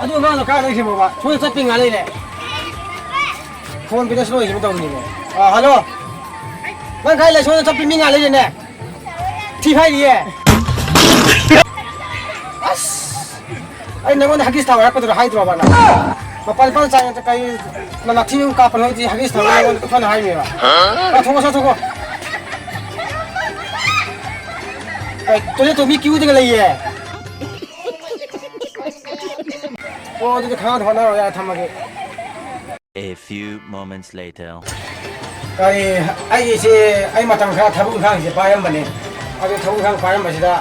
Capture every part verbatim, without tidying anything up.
ꯑꯗꯨ ꯑꯉꯥꯡꯗꯣ ꯀꯥꯏ ꯂꯩꯈ꯭ꯔꯤꯕꯣꯕ? ꯁꯣꯝꯗ ꯆꯠꯄꯤ ꯉꯥ ꯂꯩꯔꯦ꯫ ꯐꯣꯟ ꯄꯤꯗ ꯁꯣꯏꯈꯤꯕ ꯇꯧꯅꯤꯅꯦ꯫ ꯑꯥ, ꯍꯜꯂꯣ꯫ ꯅꯪ ꯀꯥꯏ ꯂꯩ? ꯁꯣꯝꯗ ꯆꯠꯄꯤ ꯃꯤ ꯉꯥ ꯂꯩꯔꯦꯅꯦ꯫ ꯊꯤ ꯐꯥꯏꯔꯤꯌꯦ꯫ ꯑꯁ꯫ ꯑꯩ ꯅꯪꯉꯣꯟꯗ ꯍꯒꯤꯁ ꯊꯥꯎ ꯍꯥꯏꯔꯛꯄꯗꯨꯔꯣ ꯍꯥꯏꯗ꯭ꯔꯣꯕ ꯅꯪ? ꯃꯄꯥꯟ ꯏꯄꯥꯟ ꯆꯥꯏ ꯀꯩ ꯅꯅꯥꯊꯤ ꯑꯃ ꯀꯥꯞꯄ ꯅꯣꯏꯗꯤ ꯍꯒꯤꯁ ꯊꯥꯎ ꯅꯪꯉꯣꯟꯗ ꯐꯅ ꯍꯥꯏꯅꯦꯕ꯫ ꯆꯥꯊꯣꯛꯑꯣ, ꯆꯥꯊꯣꯛꯑꯣ꯫ ꯀꯩ ꯇꯣꯏꯂꯦꯠꯇꯣ ꯃꯤ ꯀ꯭ꯌꯨꯗꯒ ꯂꯩꯌꯦ꯫ ꯑꯣ, ꯑꯗꯨꯗꯤ ꯈꯪꯍꯟ ꯍꯣꯠꯅꯔꯣ, ꯌꯥꯔꯦ, ꯊꯝꯃꯒꯦ꯫ A few moments later. ꯀꯔꯤ, ꯑꯩꯒꯤꯁꯦ, ꯑꯩ ꯃꯇꯝ ꯈꯔ ꯊꯕꯛ ꯏꯪꯈꯥꯡꯁꯦ ꯄꯥꯏꯔꯝꯕꯅꯦ꯫ ꯑꯗꯨ ꯊꯕꯛ ꯏꯪꯈꯥꯡ ꯄꯥꯏꯔꯝꯕꯁꯤꯗ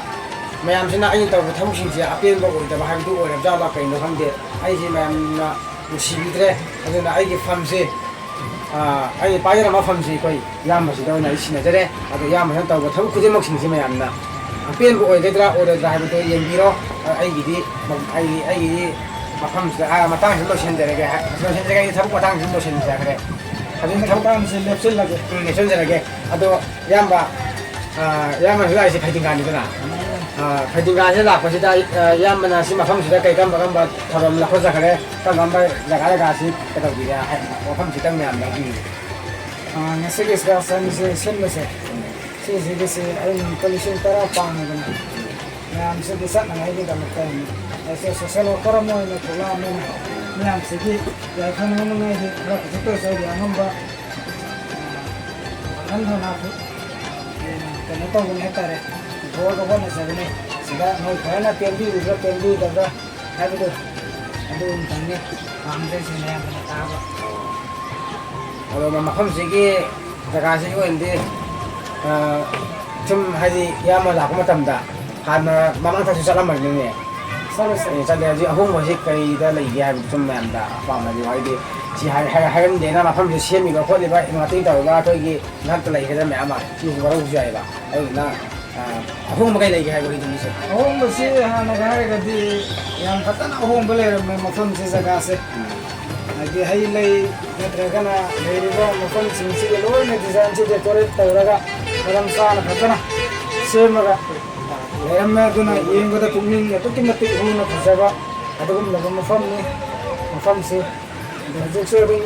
ꯃꯌꯥꯝꯁꯤꯅ ꯑꯩꯅ ꯇꯧꯕ ꯊꯕꯛꯁꯤꯡꯁꯦ ꯑꯄꯦꯟꯕ ꯑꯣꯏꯗꯕ ꯍꯥꯏꯕꯗꯨ ꯑꯣꯏꯔꯕꯖꯥꯠꯂꯥ ꯀꯩꯅꯣ ꯈꯪꯗꯦ꯫ ꯑꯩꯁꯦ ꯃꯌꯥꯝꯅ ꯅꯨꯡꯁꯤꯕꯤꯗ꯭ꯔꯦ꯫ ꯑꯗꯨꯅ ꯑꯩꯒꯤ ꯐꯝꯁꯦ, ꯑꯥ, ꯑꯩꯅ ꯄꯥꯏꯖꯔꯝꯕ ꯐꯝꯁꯦ ꯑꯩꯈꯣꯏ ꯏꯌꯥꯝꯕꯁꯤꯗ ꯑꯣꯏꯅ ꯑꯩ ꯁꯤꯟꯅꯖꯔꯦ꯫ ꯑꯗꯣ ꯏꯌꯥꯝꯕꯅ ꯇꯧꯕ ꯊꯕꯛ ꯈꯨꯗꯤꯡꯃꯛꯁꯤꯡꯁꯤ ꯃꯌꯥꯝꯅ ꯑꯄꯦꯟꯕ ꯑꯣꯏꯒꯗ꯭ꯔꯥ ꯑꯣꯏꯔꯣꯏꯗ꯭ꯔꯥ ꯍꯥꯏꯕꯗꯣ ꯌꯦꯡꯕꯤꯔꯣ꯫ ꯑ, ꯑꯩꯒꯤꯗꯤ, ꯑꯩꯒꯤ, ꯑꯩꯒꯤꯗꯤ ꯃꯐꯝꯁꯤꯗ, ꯑ, ꯃꯇꯥꯡꯁꯤꯗ ꯂꯣꯏꯁꯤꯟꯖꯔꯒꯦ꯫ ꯂꯣꯏꯁꯤꯟꯖꯔꯒꯦ, ꯑꯩ ꯊꯕꯛ ꯃꯇꯥꯡꯁꯤꯗ ꯂꯣꯏꯁꯤꯟꯖꯔꯒꯦ꯫ ꯍꯧꯖꯤꯛ ꯊꯕꯛ ꯃꯇꯥꯡꯁꯤ ꯂꯦꯞꯁꯤꯜꯂꯒꯦ꯫ ꯎꯝ, ꯂꯦꯞꯁꯤꯟꯖꯔꯒꯦ꯫ ꯑꯗꯣ ꯏꯌꯥꯝꯕ, ꯑ, ꯏꯌꯥꯝꯕ ꯍꯧꯖꯤꯛ ꯂꯥꯛꯏꯁꯦ ꯐꯩꯗꯤꯡꯒꯥꯅꯤꯗꯅ? ꯑ, ꯐꯩꯗꯤꯡꯒꯥꯁꯤꯗ ꯂꯥꯛꯄꯁꯤꯗ, ꯑ, ꯏꯌꯥꯝꯕꯅ ꯁꯤ ꯃꯐꯝꯁꯤꯗ ꯀꯩ ꯀꯔꯝꯕ ꯀꯔꯝꯕ ꯊꯧꯔꯝ ꯂꯧꯈꯠꯆꯈ꯭ꯔꯦ? ꯀꯔꯝ ꯀꯔꯝꯕ ꯖꯒꯥ ꯖꯒꯥꯁꯤ ꯀꯩꯗꯧꯕꯤꯔꯦ? ꯍꯥꯏ, ꯋꯥꯐꯝꯁꯤꯇꯪ ꯃꯌꯥꯝꯗ ꯍꯥꯏꯕꯤꯌꯨ꯫ ꯑ, ꯉꯁꯤꯒꯤ excursionꯁꯦ ꯁꯤꯟꯕꯁꯦ, ꯁꯤꯁꯤꯒꯤꯁꯤ ꯑꯩꯅ ꯂꯨꯄꯥ ꯂꯤꯁꯤꯡ ꯇꯔꯥ ꯄꯥꯡꯉꯦꯗꯅ, ꯃꯌꯥꯝꯁꯤꯒꯤ ꯆꯠꯅꯉꯥꯏꯒꯤꯗꯃꯛꯇ ꯑꯩꯅ ꯑꯩꯁꯦ social worker ꯑꯃ ꯑꯣꯏꯅ ꯊꯣꯛꯂꯛꯑꯕꯅꯤꯅ, ꯃꯌꯥꯝꯁꯤꯒꯤ ꯌꯥꯏꯐꯅꯕ ꯃꯉꯥꯏꯗꯤ ꯈꯔ ꯈꯖꯤꯛꯇ ꯑꯣꯏꯔꯁꯨ ꯑꯩꯒꯤ ꯑꯉꯝꯕ, ꯑ, ꯄꯥꯡꯒꯜ ꯊꯧꯅꯥ ꯀꯩꯅꯣ ꯇꯧꯕꯅꯤ ꯍꯥꯏꯇꯥꯔꯦ꯫ ꯕꯣꯔꯗ ꯍꯣꯠꯅꯖꯕꯅꯤ꯫ ꯁꯤꯗ ꯅꯣꯏ ꯈꯔꯅ ꯄꯦꯟꯕꯤꯔꯤꯕ꯭ꯔꯥ ꯄꯦꯟꯕꯤꯗꯕ꯭ꯔꯥ ꯍꯥꯏꯕꯗꯨ ꯑꯗꯨ ꯑꯃꯇꯪꯅꯤ ꯄꯥꯝꯖꯩꯁꯦ ꯃꯌꯥꯝꯅ ꯇꯥꯕ꯫ ꯑꯗꯣ ꯃ-, ꯃꯐꯝꯁꯤꯒꯤ ꯖꯒꯥꯁꯤꯒꯤ ꯑꯣꯏꯅꯗꯤ, ꯑ, ꯁꯨꯝ ꯍꯥꯏꯗꯤ ꯏꯌꯥꯝꯕ ꯂꯥꯛꯄ ꯃꯇꯝꯗ ꯍꯥꯟꯅ ꯃꯃꯥꯡ ꯊꯛꯁꯨ ꯆꯠꯂꯝꯕꯅꯤꯅꯦ꯫ ꯆꯠꯂꯦ, ꯆꯠꯂꯦ꯫ ꯑꯦ, ꯆꯠꯂꯦ꯫ ꯍꯧꯖꯤꯛ ꯑꯍꯣꯡꯕꯁꯤ ꯀꯔꯤꯗ ꯂꯩꯒꯦ ꯍꯥꯏꯕꯗꯨ ꯁꯨꯝ ꯃꯌꯥꯝꯗ ꯑꯄꯥꯝꯕꯗꯤ ꯍꯥꯏꯗꯤ ꯁꯤ ꯍꯥꯏ-, ꯍꯥꯏ-, ꯍꯥꯏꯔꯝꯗꯦꯅ ꯃꯐꯝꯁꯤ ꯁꯦꯝꯃꯤꯕ ꯈꯣꯠꯂꯤꯕ ꯃꯇꯦꯡ ꯇꯧꯔꯤꯕ ꯑꯩꯈꯣꯏꯒꯤ ꯉꯥꯛꯇ ꯂꯩꯒꯗꯕ ꯃꯌꯥꯝ ꯑꯃ ꯁꯤꯁꯨ ꯋꯥꯔꯧꯕꯁꯨ ꯌꯥꯏꯑꯕ꯫ ꯑꯗꯨꯗꯨꯅ, ꯑ, ꯑꯍꯣꯡꯕ ꯀꯩ ꯂꯩꯒꯦ ꯍꯥꯏꯕ ꯋꯥꯔꯤꯗꯨꯅꯤꯁꯦ꯫ ꯑꯍꯣꯡꯕꯁꯤ ꯍꯥꯟꯅꯒ ꯍꯥꯏꯔꯒꯗꯤ ꯌꯥꯝ ꯐꯖꯅ ꯑꯍꯣꯡꯕ ꯂꯩꯔꯝꯃꯦ ꯃꯐꯝꯁꯤ, ꯖꯒꯥꯁꯦ꯫ ꯎꯝ꯫ ꯍꯥꯏꯗꯤ ꯍꯩ ꯂꯩ ꯅꯠꯇ꯭ꯔꯒꯅ ꯂꯩꯔꯤꯕ ꯃꯐꯝꯁꯤꯡꯁꯤꯒꯤ ꯂꯣꯏꯅ designꯁꯤ decorate ꯇꯧꯔꯒ ꯃꯔꯝ ꯆꯥꯅ ꯐꯖꯅ ꯁꯦꯝꯃꯒ ꯂꯩꯔꯝꯃꯦ꯫ ꯑꯗꯨꯅ ꯌꯦꯡꯕꯗ ꯄꯨꯛꯅꯤꯡ ꯑꯗꯨꯛꯀꯤ ꯃꯇꯤꯛ ꯍꯨꯅ ꯐꯖꯕ ꯑꯗꯨꯒꯨꯝꯂꯕ ꯃꯐꯝꯅꯤ꯫ ꯃꯐꯝꯁꯤ ꯑꯗꯣ ꯍꯧꯖꯤꯛꯁꯨ ꯑꯗꯨꯝ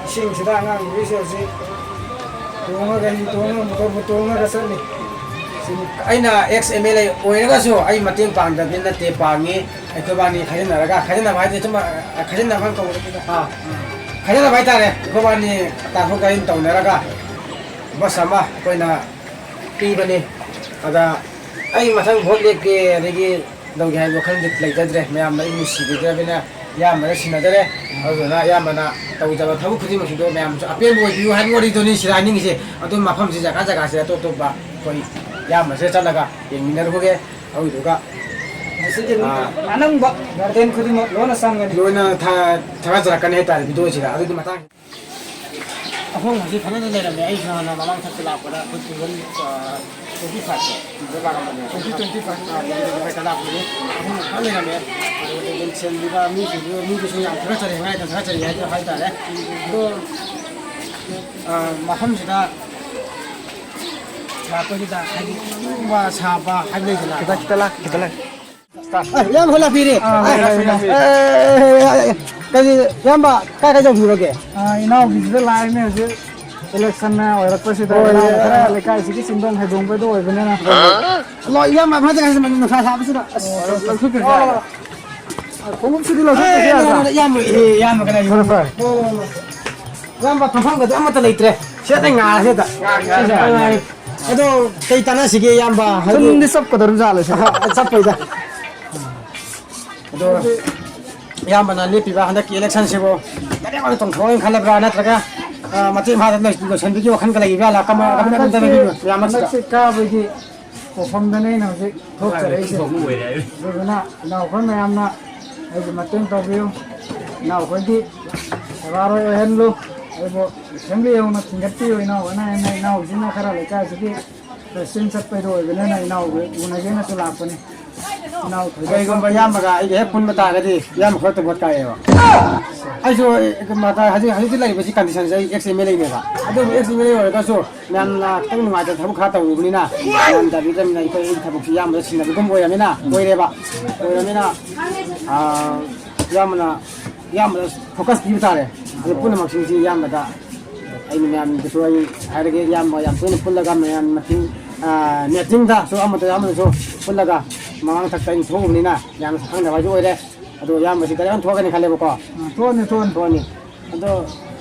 ꯏꯁꯤꯡꯁꯤꯗ ꯑꯉꯥꯡ ꯅꯨꯕꯤꯁꯦ ꯍꯧꯖꯤꯛ ꯇꯣꯡꯉꯒ, ꯍꯤ ꯇꯣꯡꯉꯒ, ꯃꯣꯇꯣꯔꯕꯨ ꯇꯣꯡꯉꯒ ꯆꯠꯂꯤ꯫ ꯁꯤꯅꯤ꯫ ꯑꯩꯅ ꯑꯦꯛꯁ ꯑꯦꯝ ꯑꯦꯜ ꯑꯦ ꯑꯣꯏꯔꯒꯁꯨ ꯑꯩ ꯃꯇꯦꯡ ꯄꯥꯡꯗꯕꯗꯤ ꯅꯠꯇꯦ, ꯄꯥꯡꯉꯤ꯫ ꯑꯩꯈꯣꯏꯕꯥꯅꯤ ꯈꯥꯏꯖꯤꯟꯅꯔꯒ, ꯈꯥꯏꯖꯤꯟꯅꯕ ꯍꯥꯏꯗꯤ ꯁꯨꯝ, ꯑꯥ, ꯈꯥꯏꯖꯤꯟꯅꯕ ꯀꯧꯕ, ꯑꯥ, ꯈꯥꯏꯖꯤꯟꯅꯕ ꯍꯥꯏꯇꯥꯔꯦ꯫ ꯑꯩꯈꯣꯏꯕꯥꯅꯤ ꯇꯥꯊꯣꯛ ꯇꯥꯁꯤꯟ ꯇꯧꯅꯔꯒ ꯕꯁ ꯑꯃ ꯑꯩꯈꯣꯏꯅ ꯄꯤꯕꯅꯤ꯫ ꯑꯗ ꯑꯩ ꯃꯊꯪ ꯚꯣꯠ ꯂꯦꯞꯀꯦ ꯑꯗꯒꯤ ꯂꯧꯒꯦ ꯍꯥꯏꯕ ꯋꯥꯈꯜꯗꯤ ꯂꯩꯖꯗ꯭ꯔꯦ꯫ ꯃꯌꯥꯝꯅ ꯑꯩ ꯅꯨꯡꯁꯤꯕꯤꯗ꯭ꯔꯕꯅꯤꯅ ꯏꯌꯥꯝꯕꯗ ꯁꯤꯟꯅꯖꯔꯦ꯫ ꯑꯗꯨꯗꯨꯅ ꯏꯌꯥꯝꯕꯅ ꯇꯧꯖꯕ ꯊꯕꯛ ꯈꯨꯗꯤꯡꯃꯛꯁꯤꯗꯣ ꯃꯌꯥꯝꯁꯨ ꯑꯄꯦꯟꯕ ꯑꯣꯏꯕꯤꯌꯨ ꯍꯥꯏꯕ ꯋꯥꯔꯤꯗꯨꯅꯤ ꯁꯤꯗ ꯍꯥꯏꯅꯤꯡꯉꯤꯁꯦ꯫ ꯑꯗꯨ ꯃꯐꯝꯁꯤ ꯖꯒꯥ ꯖꯒꯥꯁꯤꯗ ꯑꯇꯣꯞ ꯑꯇꯣꯞꯄ ꯑꯩꯈꯣꯏ ꯏꯌꯥꯝꯕꯁꯤꯗ ꯆꯠꯂꯒ ꯌꯦꯡꯃꯤꯟꯅꯔꯨꯕꯒꯦ꯫ ꯑꯗꯨꯗꯨꯒ, ꯑꯁꯤꯒꯤ ꯑꯥ, ꯑꯅꯪꯕ ꯒꯥꯔꯗꯦꯟ ꯈꯨꯗꯤꯡꯃꯛ ꯂꯣꯏꯅ ꯆꯪꯒꯅꯤ꯫ ꯂꯣꯏꯅ ꯊꯥ-, ꯊꯥꯒꯠꯆꯔꯛꯀꯅꯤ ꯍꯥꯏꯇꯥꯔꯦ ꯚꯤꯗꯤꯑꯣꯁꯤꯗ꯫ ꯑꯗꯨꯒꯤ ꯃꯇꯥꯡ ꯑꯍꯣꯡꯕꯁꯤ ꯐꯖꯅ ꯂꯩꯔꯝꯃꯦ꯫ ꯑꯩꯁꯨ ꯍꯥꯟꯅ ꯃꯃꯥꯡ ꯊꯛꯇ ꯂꯥꯛꯄꯗ ꯑꯩꯈꯣꯏ ꯇꯨ ꯊꯥꯎꯖꯟ, ꯑꯥ, ꯇ꯭ꯋꯦꯟꯇꯤ ꯐꯥꯏꯚꯇ ꯁꯤꯗ ꯂꯥꯛꯑꯝꯕꯅꯦ꯫ ꯇ꯭ꯋꯦꯟꯇꯤ ꯇ꯭ꯋꯦꯟꯇꯤ ꯐꯥꯏꯚ, ꯑꯥ, ꯇ꯭ꯋꯦꯟꯇꯤ ꯇ꯭ꯋꯦꯟꯇꯤ ꯐꯥꯏꯚꯇ ꯂꯥꯛꯄꯅꯦ꯫ ꯑꯍꯣꯡꯕ ꯐꯖꯅ ꯂꯩꯔꯝꯃꯦ꯫ ꯑꯗꯨꯒ ꯌꯦꯡꯁꯤꯟꯕꯤꯕ ꯃꯤꯁꯤꯡꯗꯨ, ꯃꯤꯗꯨꯁꯨ ꯌꯥꯝ ꯊꯥꯒꯠꯆꯔꯤ, ꯍꯥꯏꯗꯤ ꯊꯥꯒꯠꯆꯔꯤ ꯍꯥꯏꯗꯣ ꯍꯥꯏꯇꯥꯔꯦ꯫ ꯑꯗꯣ, ꯑꯥ, ꯃꯐꯝꯁꯤꯗ ꯂꯥꯛꯄꯁꯤꯗ ꯍꯥꯏꯗꯤ ꯏꯪꯕ ꯁꯥꯕ ꯍꯥꯏꯕ ꯂꯩꯗꯅ꯫ ꯈꯤꯇꯪ, ꯈꯤꯇꯪ ꯂꯥꯛ-, ꯈꯤꯇꯪ ꯂꯥꯛ-꯫ ꯑꯦ, ꯏꯌꯥꯝꯕ ꯍꯣꯏ ꯂꯥꯛꯄꯤꯔꯦ꯫ ꯑꯥ, ꯑꯦ, ꯂꯥꯛꯄꯤꯔꯦ, ꯂꯥꯛꯄꯤꯔꯦ꯫ ꯑꯦ, ꯑꯦ, ꯑꯦ, ꯑꯦ, ꯀꯔꯤ, ꯏꯌꯥꯝꯕ, ꯀꯥꯏ ꯀꯥꯏ ꯌꯧꯕꯤꯔꯒꯦ? ꯑꯥ, ꯏꯅꯥꯎꯒꯤꯁꯤꯗ ꯂꯥꯛꯏꯅꯦ ꯍꯧꯖꯤꯛ꯫ ꯏꯂꯦꯛꯁꯟ ꯃꯌꯥ ꯑꯣꯏꯔꯛꯄꯁꯤꯗ ꯍꯣꯏ, ꯏꯅꯥꯎ ꯈꯔ ꯑꯥ꯫ ꯂꯩꯀꯥꯏꯁꯤꯒꯤ ꯆꯤꯟꯗꯣꯡ ꯍꯩꯗꯣꯡꯕꯗꯣ ꯑꯣꯏꯕꯅꯤꯅ꯫ ꯂꯣ, ꯏꯌꯥꯝꯕ, ꯐꯖꯅ ꯅꯨꯡꯁꯥ ꯁꯥꯕꯁꯤꯗ꯫ ꯑꯁ, ꯑꯣ, ꯂꯧꯊꯣꯛꯄꯤꯔꯣ꯫ ꯑꯣ, ꯈꯣꯡꯎꯞꯁꯤꯗꯤ ꯂꯧꯊꯣꯛꯄꯁꯨ ꯑꯦ, ꯌꯥꯗ꯭ꯔꯥ? ꯏꯌꯥꯝꯕ, ꯑꯦ, ꯏꯌꯥꯝꯕ, ꯀꯗꯥꯏ? ꯐꯔꯦ, ꯐꯔꯦ꯫ ꯂꯣ, ꯂꯣ, ꯂꯣ꯫ ꯏꯌꯥꯝꯕ, ꯐꯝꯐꯝꯒꯗꯤ ꯑꯃꯠꯇ ꯂꯩꯇ꯭ꯔꯦ꯫ ꯁꯤꯗ ꯉꯥꯏꯔꯁꯤꯗ꯫ ꯉꯥꯏꯔꯁꯤ, ꯉꯥꯏꯔꯁꯤ꯫ ꯑꯗꯣ ꯀꯩ ꯇꯥꯟꯅꯁꯤꯒꯦ, ꯏꯌꯥꯝꯕ? ꯍꯥꯏꯗꯤ ꯁꯨꯝꯗꯤ ꯆꯞꯀꯗꯧꯔꯤꯕ ꯖꯥꯠꯂ ꯁꯤꯗ? ꯑꯍ, ꯆꯞꯄꯣꯏꯗ꯫ ꯑꯗꯣ ꯏꯌꯥꯝꯕꯅ ꯂꯦꯞꯄꯤꯕ ꯍꯟꯗꯛꯀꯤ ꯏꯂꯦꯛꯁꯟꯁꯤꯕꯨ ꯗꯥꯏꯔꯦꯛ ꯑꯣꯏꯅ ꯇꯣꯡꯊꯣꯛꯑꯒ ꯈꯜꯂꯕ꯭ꯔꯥ, ꯅꯠꯇ꯭ꯔꯒ, ꯑ, ꯃꯇꯦꯛ ꯃꯍꯥꯗ ꯂꯣꯏ-, ꯂꯣꯏꯁꯤꯟꯕꯤꯒꯦ ꯋꯥꯈꯜꯒ ꯂꯩꯕ꯭ꯔꯥ? ꯂꯥꯛꯀ-, ꯂꯥꯛꯀ-, ꯍꯟꯗꯛꯁꯦ, ꯂꯥꯛꯀ-, ꯂꯥꯛꯀ-, ꯍꯟꯗꯛꯁꯦ ꯀꯥꯕꯒꯤ ꯋꯥꯐꯝꯗꯅꯦ ꯑꯩꯅ ꯍꯧꯖꯤꯛ ꯊꯣꯛꯆꯔꯛꯏꯁꯦ꯫ ꯑꯗꯨꯗꯨꯅ ꯏꯅꯥꯎꯈꯣꯏ ꯃꯌꯥꯝꯅ ꯑꯩꯒꯤ ꯃꯇꯦꯡ ꯇꯧꯕꯤꯌꯨ꯫ ꯏꯅꯥꯎꯈꯣꯏꯒꯤ ꯁꯦꯕꯥꯔꯣꯏ ꯑꯣꯏꯍꯜꯂꯨ꯫ ꯑꯩꯕꯨ ꯑꯦꯁꯦꯝꯕ꯭ꯂꯤ ꯌꯧꯅ ꯊꯤꯡꯒꯠꯄꯤꯌꯨ꯫ ꯏꯅꯥꯎ ꯑꯅꯥ ꯑꯅꯥ ꯏꯅꯥꯎꯁꯤꯡꯅ ꯈꯔ ꯂꯩꯀꯥꯏꯁꯤꯒꯤ ꯄ꯭ꯔꯦꯁꯤꯗꯦꯟ ꯆꯠꯄꯩꯗꯣ ꯑꯣꯏꯕꯅꯤꯅ ꯏꯅꯥꯎ ꯎꯅꯒꯦꯅꯁꯨ ꯂꯥꯛꯄꯅꯤ꯫ ꯀꯩꯒꯨꯝꯕ ꯏꯌꯥꯝꯕꯒ ꯑꯩꯒ ꯍꯦꯛ ꯄꯨꯟꯕ ꯇꯥꯔꯒꯗꯤ ꯏꯌꯥꯝꯕ ꯈꯨꯗꯛꯇ ꯚꯣꯠ ꯀꯥꯏꯌꯦꯕ꯫ ꯑꯩꯁꯨ, ꯑ, ꯃꯇꯥ-, ꯍꯧꯖꯤꯛ, ꯍꯧꯖꯤꯛꯇꯤ ꯂꯩꯔꯤꯕꯁꯤ condition ꯁꯦ ꯑꯩ ex M L A ꯅꯦꯕ꯫ ꯑꯗꯨꯕꯨ ex M L A ꯑꯣꯏꯔꯒꯁꯨ ꯃꯌꯥꯝꯅ ꯈꯤꯇꯪ ꯅꯨꯡꯉꯥꯏꯇꯕ ꯊꯕꯛ ꯈꯔ ꯇꯧꯔꯨꯕꯅꯤꯅ, ꯃꯌꯥꯝ ꯇꯥꯕꯤꯗ꯭ꯔꯕꯅꯤꯅ ꯑꯩꯈꯣꯏ, ꯑꯩꯒꯤ ꯊꯕꯛꯁꯤ ꯏꯌꯥꯝꯕꯗ ꯁꯤꯟꯅꯕꯒꯨꯝ ꯑꯣꯏꯔꯕꯅꯤꯅ, ꯑꯣꯏꯔꯦꯕ꯫ ꯑꯣꯏꯔꯕꯅꯤꯅ, ꯑ, ꯏꯌꯥꯝꯕꯅ, ꯏꯌꯥꯝꯕꯗ focus ꯄꯤꯕ ꯇꯥꯔꯦ꯫ ꯑꯗꯨ ꯄꯨꯝꯅꯃꯛꯁꯤꯡꯁꯤ ꯏꯌꯥꯝꯕꯗ ꯑꯩꯅ ꯃꯌꯥꯝꯗꯁꯨ ꯑꯩ ꯍꯥꯏꯔꯒꯦ, ꯏꯌꯥꯝꯕ ꯌꯥꯝ ꯇꯣꯏꯅ ꯄꯨꯜꯂꯒ ꯃꯌꯥꯝ ꯃꯇꯤꯡ, ꯑ, meeting ꯗꯁꯨ ꯑꯃꯗ ꯑꯃꯗꯁꯨ ꯄꯨꯜꯂꯒ ꯃꯃꯥꯡ ꯊꯛꯇ ꯑꯩꯅ ꯊꯣꯛꯎꯕꯅꯤꯅ ꯌꯥꯝꯅꯁꯨ ꯈꯪꯗꯕ ꯍꯥꯏꯁꯨ ꯑꯣꯏꯔꯦ꯫ ꯑꯗꯣ ꯏꯌꯥꯝꯕꯁꯤ ꯒꯥꯔꯤ ꯑꯃ ꯊꯣꯛꯀꯅꯤ ꯈꯜꯂꯦꯕꯀꯣ꯫ ꯎꯝ, ꯊꯣꯛꯑꯅꯤ, ꯊꯣꯛꯑꯅꯤ꯫ ꯊꯣꯛꯑꯅꯤ꯫ ꯑꯗꯣ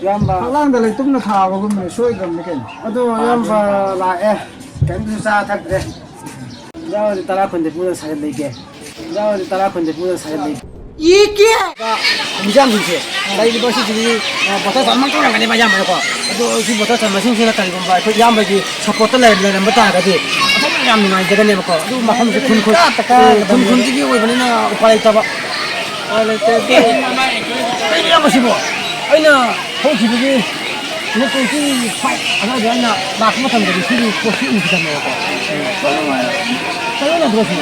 ꯏꯌꯥꯝꯕ ꯐꯛꯂꯥꯡꯗ ꯂꯩꯇꯨꯝꯅ ꯊꯥꯕꯒꯨꯝꯕꯅꯤ, ꯁꯣꯏꯗ꯭ꯔꯕꯅꯤ ꯀꯩꯅꯣ꯫ ꯑꯗꯣ ꯏꯌꯥꯝꯕ ꯂꯥꯛꯑꯦ, ꯀꯩꯝꯇꯁꯨ ꯆꯥ ꯊꯛꯇ꯭ꯔꯦ꯫ ꯏꯌꯥꯝꯕꯗꯤ ꯇꯔꯥ ꯀꯨꯟꯗꯤ ꯄꯨꯔ ꯁꯥꯒꯠ ꯂꯩꯒꯦ꯫ ꯏꯌꯥꯝꯕꯗꯤ ꯇꯔꯥ ꯀꯨꯟꯗꯤ ꯄꯨꯔ ꯁꯥꯒꯠ ꯂꯩꯒꯦ꯫ ꯏ ꯀꯦ! ꯃꯤꯌꯥꯝꯁꯤꯡꯁꯦ ꯂꯩꯔꯤꯕ ꯁꯤꯁꯤꯗꯤ, ꯑ, voter ꯆꯟꯕ ꯇꯧꯔꯝꯒꯅꯦꯕ ꯑꯌꯥꯝꯕꯅꯀꯣ꯫ ꯑꯗꯣ ꯁꯤ voter ꯆꯟꯕꯁꯤꯡꯁꯤꯅ ꯀꯔꯤꯒꯨꯝꯕ ꯑꯩꯈꯣꯏ ꯏꯌꯥꯝꯕꯒꯤ support ꯇ ꯂꯩ-, ꯂꯩꯔꯝꯕ ꯇꯥꯔꯒꯗꯤ ꯑꯩꯈꯣꯏꯅ ꯌꯥꯝ ꯅꯨꯡꯉꯥꯏꯖꯒꯅꯦꯕꯀꯣ꯫ ꯑꯗꯨ ꯃꯐꯝꯁꯦ ꯈꯨꯟ ꯈꯨꯟ, ꯑꯦ, ꯈꯨꯟ ꯈꯨꯟꯁꯤꯒꯤ ꯑꯣꯏꯕꯅꯤꯅ ꯎꯄꯥꯏ ꯂꯩꯇꯕ꯫ ꯎꯄꯥꯏ ꯂꯩꯇꯦ꯫ ꯑꯦ, ꯀꯩꯅꯣ ꯏꯌꯥꯝꯕꯁꯤꯕꯣ? ꯑꯩꯅ ꯍꯧꯈꯤꯕꯒꯤ ꯅꯠꯇꯦ, ꯁꯤ ꯐꯥꯏꯚ ꯑꯗꯨꯋꯥꯏꯗ ꯑꯩꯅ ꯂꯥꯛꯄ ꯃꯇꯝꯗꯗꯤ ꯁꯤꯒꯤ ꯄꯣꯠꯁꯤ ꯎꯈꯤꯗꯕꯅꯦꯕꯀꯣ꯫ ꯀꯩꯅꯣ ꯅꯠꯇ꯭ꯔꯣ ꯁꯤ?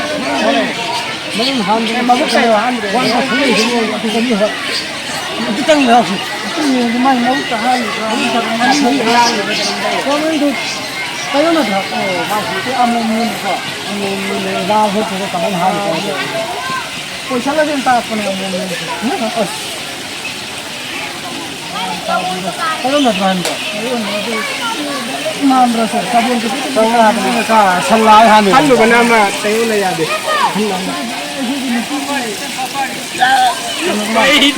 ꯃꯌꯨꯝ ꯍꯥꯟꯕ ꯃꯕꯨꯛ ꯀꯩꯅꯣ ꯍꯥꯟꯕ ꯋꯥꯟ ꯄꯥꯔꯁꯦꯟ ꯂꯩꯗꯨꯅ ꯑꯗꯨꯗꯅꯤ ꯍꯣꯏ꯫ ꯑꯗꯨꯇꯪ ꯂꯥꯛꯁꯤ꯫ ꯑꯗꯨ ꯌꯦꯡꯉꯗꯤ ꯃꯥꯏ ꯃꯕꯨꯛꯇ ꯍꯥꯜꯂꯤꯕ꯭ꯔꯥ? ꯃꯕꯨꯛꯇ ꯍꯥꯜꯂꯤꯕ꯭ꯔꯥ? ꯀꯩꯅꯣ ꯅꯠꯇ꯭ꯔꯣ? ꯑꯣ, ꯃꯥꯁꯤ ꯑꯃꯣꯝꯅꯤꯅꯦꯀꯣ꯫ ꯑꯃꯣꯝꯅꯤꯅꯦ꯫ ꯂꯥ ꯍꯣꯠꯄꯗ ꯀꯃꯥꯏꯅ ꯍꯥꯜꯂꯤꯅꯣ? ꯀꯣꯏꯁꯜꯂꯒ ꯇꯥꯛꯄꯅꯦ ꯑꯃꯣꯝꯅꯤꯁꯦ꯫ ꯑꯁ꯫ ꯀꯔꯝꯕ ꯕ꯭ꯔꯥꯟꯗꯣ? ꯃꯥꯟꯕ꯭ꯔꯥ ꯁꯦ? ꯁꯥꯕꯣꯟꯁꯦ ꯄꯤꯛꯇ꯭ꯔꯨ ꯄꯤꯛꯇ꯭ꯔꯨ ꯇꯥꯕꯅꯦ꯫ ꯁꯟ ꯂꯥꯛꯑꯦ ꯍꯥꯟꯅ꯫ ꯈꯜꯂꯨꯕꯅ ꯑꯃ ꯇꯩꯌꯣꯟꯗ ꯌꯥꯗꯦ꯫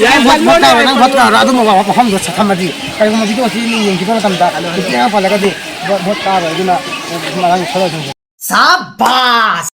ꯌꯥꯏ, ꯚꯣꯠ ꯊꯥꯔꯣ, ꯅꯪ ꯚꯣꯠ ꯊꯥꯔꯣ꯫ ꯑꯗꯨꯝꯕ ꯋꯥꯐꯝꯗꯣ ꯊꯝꯃꯗꯤ ꯀꯩꯒꯨꯝꯕ video ꯁꯤ ꯃꯤ ꯌꯦꯡꯈꯤꯕ ꯃꯇꯝꯗ ꯅꯨꯄꯤ ꯑꯉꯥꯡ ꯄꯜꯂꯒꯗꯤ ꯚꯣꯠ, ꯚꯣꯠ ꯀꯥꯔꯣꯏ꯫ ꯑꯗꯨꯅ ꯃꯔꯝ ꯈꯔ ꯑꯗꯨꯝ ꯁꯥꯕꯥꯁ!